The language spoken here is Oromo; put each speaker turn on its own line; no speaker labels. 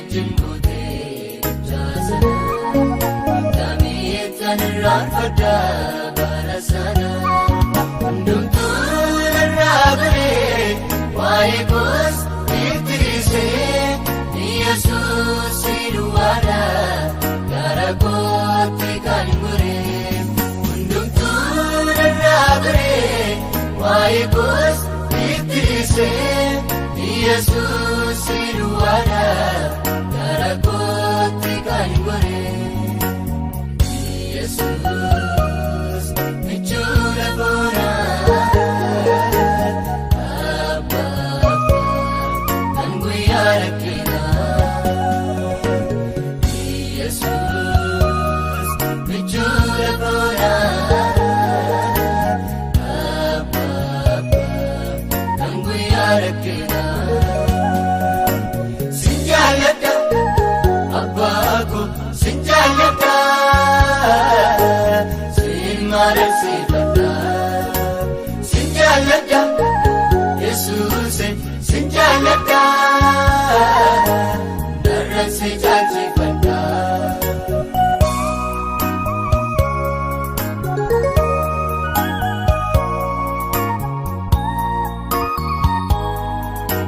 wajjin gootee jaasana. Akkamittan irraanfadha bara sana. Hundumtuu narraa goree waa'ee koos itti dhiisee, Yesuus si duwwaadha gara kootti kan goree. Hundumtuu narraa goree waa'ee koos itti dhiisee, Yesuus si duwwaadha gara kootti kan goree. Yesuus michuudha boonaa, abbaa kan guyyaa rakkinaa. Yesuus michuudha boonaa, abbaa kan guyyaa rakkinaa. Sin jaalladha, abbaa koo, sin jaalladha, sin mararsa.